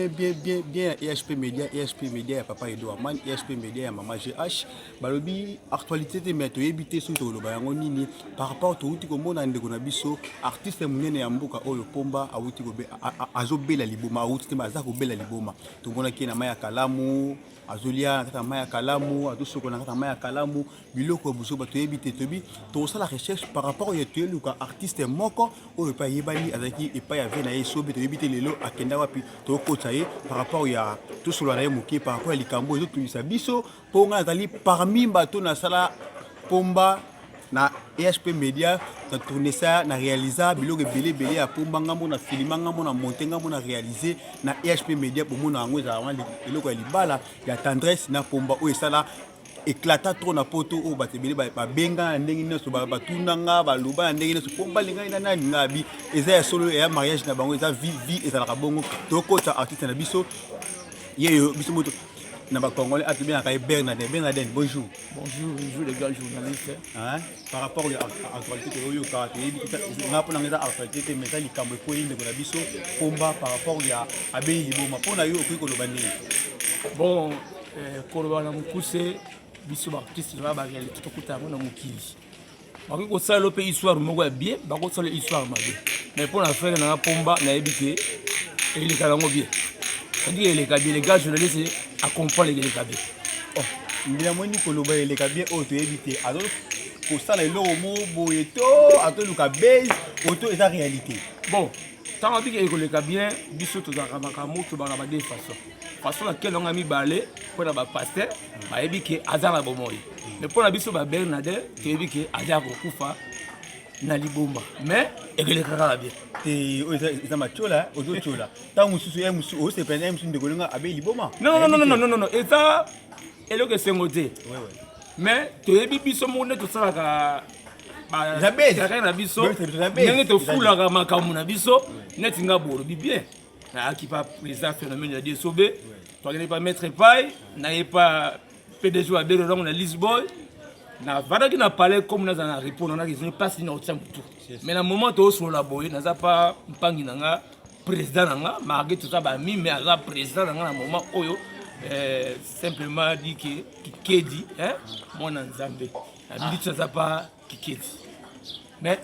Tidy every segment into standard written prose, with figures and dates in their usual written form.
Bien bien bien bien ya EHP Media, EHP Media ya papa Edo Aman, EHP Media ya mama GH. Balobi actualité te mais toyebi te soki tokoloba yango nini par rapport touti komona ndeko na biso artiste monene ya mboka oyo Pomba awuti kobe azobela liboma, awuti te mais aza kobela liboma. Tomonaki ye na mai ya kalamu azolia na kati ya mai ya kalamu, azosokola na kati ya mai ya kalamu, biloko ya buzoba toyebi te. Toyebi tokosala recherche par rapport ya toyeluka artiste moko oyo epai ayebani azalaki epai ya vie na ye esobe, toyebi te lelo akenda wapi. Tokotisa ye par rapport ya tosolola na ye moke par rapport ya likambo ezotungisa biso, mpo ngai nazali parmi bato nasala Pomba na EHP Media, na tournesa na réalisa biloko ebele ebele ya Pomba, ngambo na filma, ngambo na monte, ngambo na réalise na EHP Media. Bomona yango ezala wana eloko ya libala ya Tendresse na Pomba oyo esala éclata trop na poto, oyo bato ebele babenga na ndenge nyonso, batuna nga, baloba na ndenge nyonso Pomba alingani na nani. Nga abi eza ya solo, ya mariage na bango, eza vie vie ezalaka bongo. Tokotisa artiste na biso yeyo, biso moto na bacongolais atobengaka ye Bernadin. Bernadin, bonjour. Bonjour, bonjour les gars journalistes. Hein? Par rapport à actualité toyoyoka, toyebi nga mpona nga eza actualité te, mais eza likambo ekweli ndeko na biso Pomba par rapport ya abeli liboma. Mpo na yo okoki koloba nini? Bon, koloba na mokuse, biso baartiste toza baréalité, tokuta yango na mokili. Bakoki kosalela mpe histoire moko ya bien, bakosala histoire mabe, mais mpo na frère nanga Pomba, nayebi ke eleka yango bien, c'est-à-dire eleka bien. Les gars journaliste acomprendre, eleka bien. Oh, mbila moni koloba eleka bien, oyo toyebi te azo kosala eloko moko boye to azoluka base oto eza réalité. Bon, ntango abiki ekoleka bien, biso tozalaka makambo tobaka ba deux façon façon na kele yango ya mibale. Mpona bapasteur bayebi ke aza na bomoi, mais mpona biso babernadin toyebi ke aza ya kokufa na liboma, mais ekoleka kaka bien. Te, oyo eza matiola, ozotiola ntango mosusu ye mosusu osepela na ye mosusu, ndeko ndenge abeli liboma. Non, non, non, non, non, non, eza eloko esengo te, mais toyebi biso moko nde tosalaka kaka na biso ndenge tofulaka makambo na biso. Neti nga bolobi bien, nayaki pa président Phénomène ya Desobe, twakende pa maître Pai, naye pa PDG wa Belo Longo na Lisboy, navandaki na palais comme naza na repos, nanaki ezoni mpasi na kotia motu. Mais na moment toosolola boye, naza pa mpangi na nga, président na nga, malgré toza bami, mais aza président na nga na moment oyo. Simplement dit ke Kikedi, mwana Nzambe na biso aza pa Kikedi, mais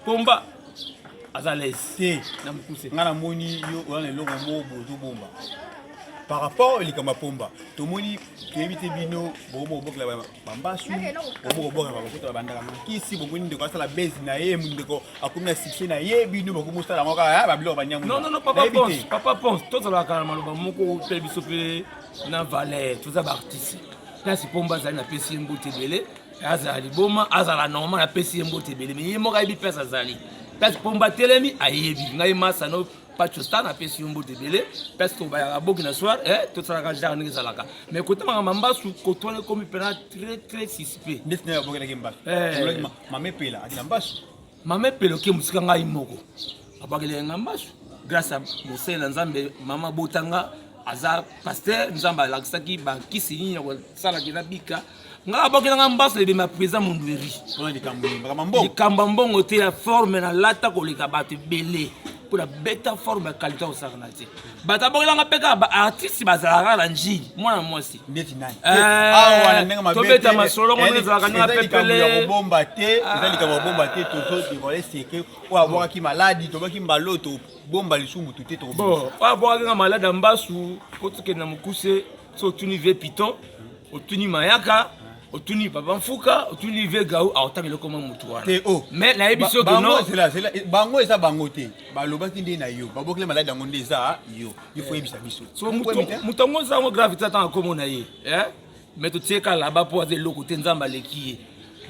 Pomba aza lese. Te. Na mokuse. Nga namoni yo oza na eloko moko bozobomba par rapport likambo ya Pomba. Tomoni, toyebi te, bino bokomo kobokela bambasu, bokomo kobokela bakota bandaka makisi. Bomoni ndeko asala base na ye, ndeko akomi na succès na ye, bino bokomi osala yango kaka babiloko banyango. Non, non, non, papa Ponce, papa Ponce, tozalaka na maloba moko mpe biso mpe na valeur, toza baartiste. Place Pomba azali, napesi ye mbote ebele. Azala liboma, azala normal, apesi ye mbote ebele, mais ye moko ayebi place azali. Place Pomba atelemi, ayebi ngai masano Pacho Star, napesi yo mbote ebele. Place tobayaka boki na soir, tosalaka genre ndenge ezalaka, mais kotamaka mambasu kotwana ekomi mpena très très suspect. Ndeti nayo abokelaki mbasu, mama Epela ati na mbasu. Mama Epela oke mosika, ngai moko abwakelaka nga mbasu grâce à mosali na Nzambe. Mama botanga aza pasteur, Nzambe alakisaki bakisi nini ya kosalaki na bika. Nga abokelanga mbasu ebema président Mondweri. Likambo ya mbongo te, ya forme nalata koleka bato ebele mpo na beta forme ya qualité kosakana te. Bato abokelanga mpe kaka baartiste bazalaka na njili mwana mwasi. Ndeti nani? Tobeta masolo ngo ndenge ezalaka, ndenge pepele. Kobomba te, eza likambo ya kobomba te. Tozo dévoile secret oyo abwakaki maladi, tobwaki mbalo, tobomba lisumu mutu te. Bon, oyo abwakaki nga maladi ya mbasu, po tokende na mokuse, so otuni ve Piton, otuni Mayaka, otuni papa Mfuka, otuni ve Gau, aotanga eloko ma mutu wana. Te o. Mais nayebi soki no. Bango eza bango te, balobaki nde na yo babokele maladi yango nde eza yo, il faut yebisa biso. So moto yango eza yango grave te, atanga komona ye, mais totie kaka laba mpo aza eloko te, Nzambe aleki ye.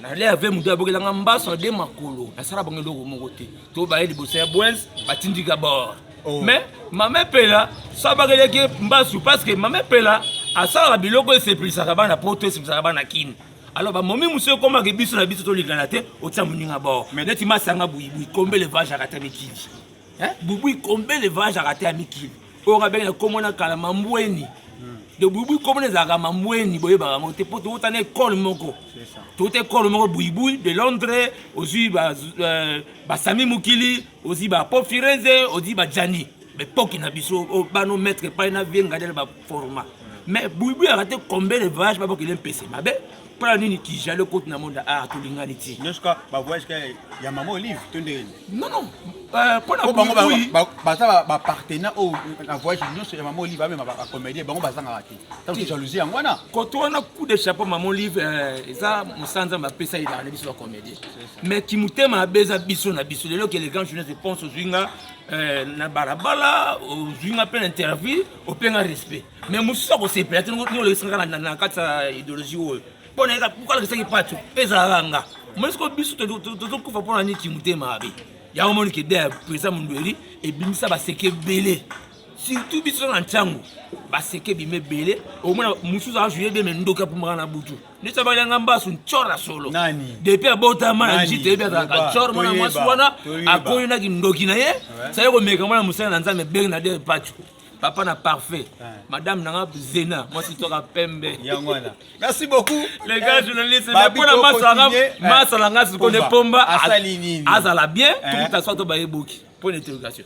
Nale ave moto abokelanga mbaso na de makolo, nasala bango eloko moko te. To baye liboso ya bwens, batindika bord. Mais mama Epela so abakelaki mbasu, parce que mama Epela asalaka biloko esepelisaka bana poto, esepelisaka bana Kini. Alors bamomi mosusu ekomaka biso na biso tolingana te, otia moninga bord neti masanga buibui kombe levage akata mikili, buibui kombe levage akata ya mikili oyo kabengi na kombo na kala mambweni de buibui. Kombo ezalaka mambweni, boyebaka yango te mpo touta na ekole moko, touta ekole moko buibui de Londres. Ozwi basami mokili, ozwi bapo Firenze, ozwi bajani. Epoque na biso oyo bano maître epai na vie ngadele ba format. Mais buibu ya raté combien de voyages ba bokele mpese mabe. Mpona nini kijale okoti na monde art tolingani ti. Nyonso ka ba voyage ka ya maman Olive to ndenge nini? Non non. Mpona Po bango baza ba partenaire oyo na voyage nyonso ya maman Olive bamema ba comédien bango bazangaka te. Ntango to jalousie yango wana. Koto wana coup de chapeau maman Olive eza mosala Nzambe apesa ye na biso ba comédien. Mais kimutema mabe eza biso na biso lelo que les grands journalistes pensent ozwi nga na balabala ozwi nga mpe na interview openga respect mais mosusu akosepela te olekisaka na kati ya idéologie oyo mpo na alakisaki pato mpe ezalaka nga omoni sikoyo biso tozokufa mpo na nini kimutema mabe yango omoni ke de président Mundueri ebimisa baseke ebele surtout biso na ntango baseke ebima ebele omona mosusu ajoue bien me ndoki apumbaka na butu neti abalanga mbasu ncora solo depuis abotama na njite yebi azalaka ncor mwana mwasi wana akoyi na kindoki na ye saye komeka mwana mosala na nzambe benge na der pacho papa na parfait madame nanga zena mwasi toka pembe yango wana merci beaucoup les gars journalistes mais pona masala masala nga sikoyo ne pomba azala bien tukuta soto bayeboki point d'interrogation.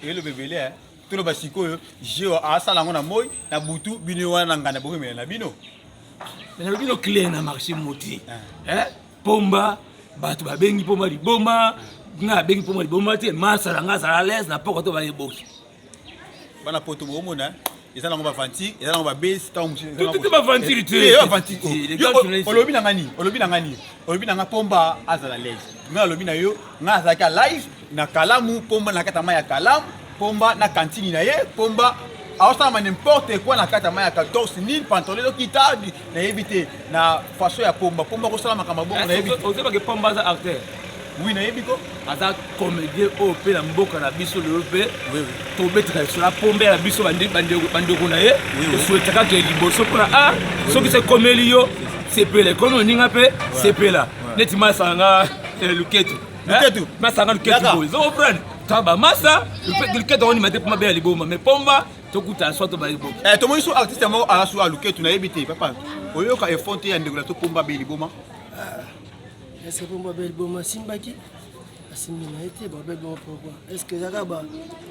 Eloba ebele eh. Toloba sikoyo jeu asala yango na moi na butu bino wana na nganda bokomela na bino. Mais nalobi no clair na marché moti. Eh? Pomba bato babengi pomba liboma nga abengi pomba liboma te masala nga azala à l'aise na poko to bayeboki. Bana poto bomona eza nango baventure eza nango babase ntango mosusu baventure te olobi na nga nini olobi na nga nini olobi na nga pomba azala l'aise nga alobi na yo nga azalaki live na kalamu pomba na kati ya mai ya kalamu pomba na kantini na ye pomba aosalama n'importe quoi na kati ya mai ya 14 nini pantalon ezokita nayebi te na façon ya pomba pomba kosala makambo bongo nayebi te ozebake pomba aza acteur oui nayebi ko aza comédien oyo mpe na mboka na biso lelo mpe tobetaka biso na pombe ya biso bandeko na ye tosuetaka ke liboso mpona a soki sekomeli yo sepela ekomi oninga mpe sepela neti masanga luketu luketu masanga luketu boye ozo comprendre ta bamasa luketu akondima te mpo mabe ya liboma mais pomba tokuta soit tobaye boki tomoni so artiste moko aza so aluketu nayebi te papa oyoka efond te ya ndeko na to pomba abe liboma. Est-ce que pomba abe liboma asimbaki asimbi na ye te babe liboma pourquoi est-ce que ezaka ba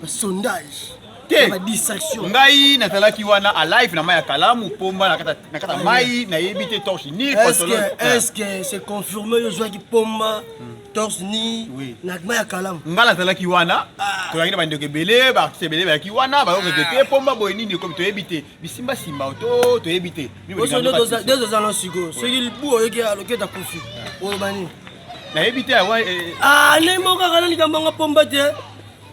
sondage te ba distraction ngai nazalaki wana a live na mai ya kalamu pomba na kati ya mai nayebi te torche ni est-ce que c'est confirmé yo ozwaki pomba torse ni na mai ya kalamu ngai nazalaki wana tozalaki na bandeko ebele baartiste ebele bayaki wana bayokeke te pomba boye nini ekomi toyebi te bisimbasimba to toyebi te nde toza na sikoyo soki libu oyoki aloketa kufi oloba nini nayebi te ndenge moko kaka na likambo yango pomba te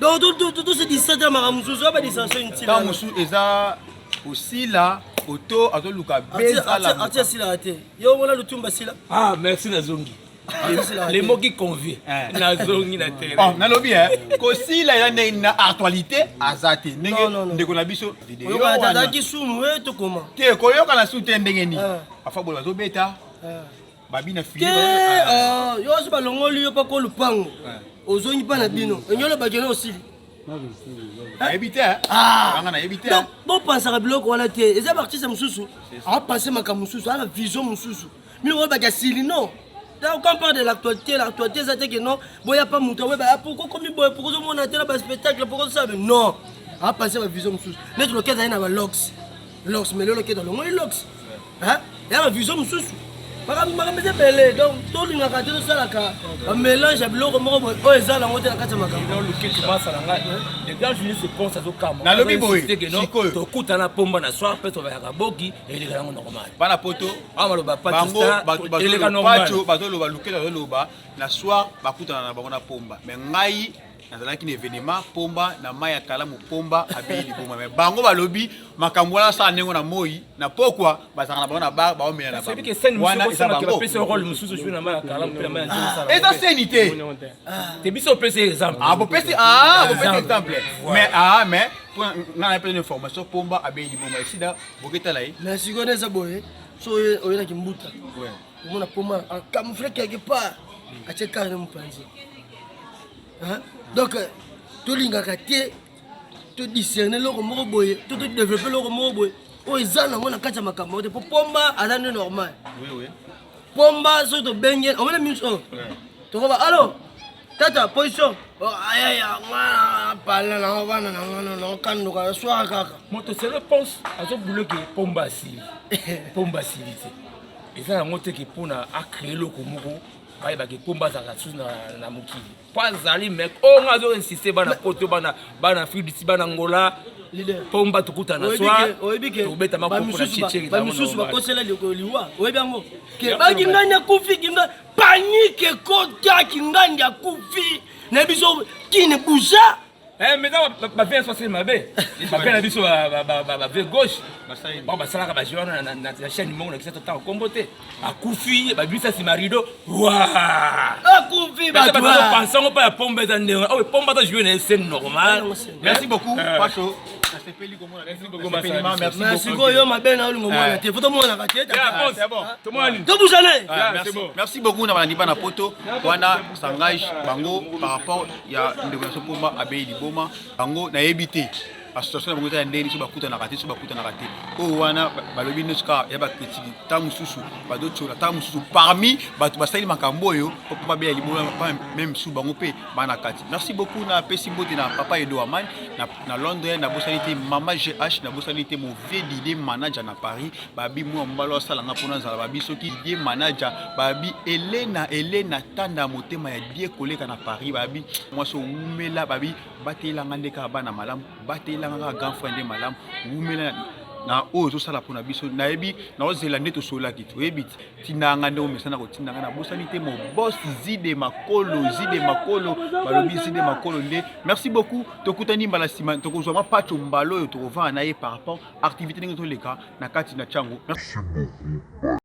donc tose distraite ya makambo mosusu oyo badistraction inutile ntango mosusu eza kosila oto azoluka arti asilaka te yo omona lutumba asila ah merci nazongi les mots qui convient nazongi na terrain nalobi kosila eza ndenge na actualité aza te ndenge ndeko na biso azalaki sumu tokoma te koyokana su te ndenge nini afa boye bazobeta babina fili yo oso balongoli yo mpako lupango ozongi mpa na bino engi olobaki no osili nayebi te anga nayebi te bopansaka biloko wana te eza baartiste mosusu aopense makambo mosusu ana vision mosusu mino olobaki asili non. Donc, quand on parle de l'actualité, l'actualité, c'est que non, bon, il n'y a pas mouton, ouais, bah, pourquoi comme boy, pourquoi on a un spectacle, pourquoi ça, mais non. A passer ma vision, net lequel il y a un lox. Lox, mais le lequel dans le monde, lox. Hein? Il y a ma vision, mosusu. makambo eza ebele donc tolingaka te tosalaka bamélange ya biloko moko boye oyo eza nango te na kati ya makambo nalobi boye sikoyo tokutana pomba na soir mpe tobayaka boki eleka yango normal bana poto awa maloba bango eleka normal bazoloba lukela bazoloba na soir bakutana na bango na pomba mais ngai nazalaki na événement pomba na mai ya kalamu pomba abeyi liboma mais bango balobi makambo wana asala ndenge na moi na pokwa bazalaka na bango na bar baomela na bango wana eza bango eza seni te te biso opesi exemple ah bopesi ah bopesi exemple mais ah mais nga na pesa information pomba abeyi liboma esida boketala ye mais sikoyo eza boye so oyelaki mbuta omona pomba acamoufle quelque part atie kare na mopanzi. Donc tolingaka te todiscerne eloko moko boye to todeveloppe eloko moko boye oyo eza nango na kati ya makambo te po pomba aza nde normal pomba soki tobenge omona miso oyo tokoba alo Tata position. Oh, ayaya nga pala na bana na nga na kanduka soir kaka. Moto selo pense azobuloke pomba asili. Pomba asili te. Eza yango te ke mpona acree eloko moko bayebaka pomba azalaka susu na mokili. Po azali mec oyo nga azo insiste bana poto bana bana Afrique du Sud bana Angola. Pomba tokutana soir. Tobeta makoko na chicheri. Bamisusu bakosela liwa. Oyebi yango? Ke baki ngani akufi kinga Panique ekota kingandi akufi na biso kine bouja. Eh, mais ba vie soit mabe. Ba vie na biso ba ba ba vie gauche. Ba basalaka ba jeu wana na na chaîne moko na kisasa tanga kombo te. Akufi ba bisa sima rideau. Wa! Akufi ba ba ba penser ngo pa ya pombe eza ndenge. Oh, pombe ata jouer na scène normale. Merci beaucoup, Pacho. Nasepeli komona. Merci beaucoup, Masala. Mais sikoyo yo mabe na olingo mwana te. Faut tomonaka te. C'est bon. Tomoni. Tobusane. Merci beaucoup na balandi bana poto wana s'engage bango par rapport ya ndeko na sopomba abeyi liboma bango nayebi te association na bango eza ya ndenge so bakutanaka te so bakutanaka te oyo wana balobi nyonso kaka ya bakritiki ntango mosusu bazotyola ntango mosusu parmi bato basali makambo oyo mpo babeya liboma meme mosusu bango mpe bana kati. Merci beaucoup na pesi mbote na papa Edo Aman na, na Londres na bosani te mama GH na bosani te mon vieux Didier manager na Paris babi mwa mbalo asala nga pona zala babi soki Didier manager babi Elena Elena tanda motema ya Didier koleka na Paris babi mwasi wumela babi batela nga nde kaka bana malamu batela nga kaka grand frère nde malamu wumela na oyo ozosala mpona biso nayebi naozela nde tosololaki toyebi tinda nga nde omesana kotinda nga nabosani te mo boss zide makolo zide makolo balobi zide makolo nde merci beaucoup tokutani mbala nsima tokozwa mwa pacho mbala oyo tokovanda na ye par rapport activité ndenge toleka na kati na ntango. Merci beaucoup.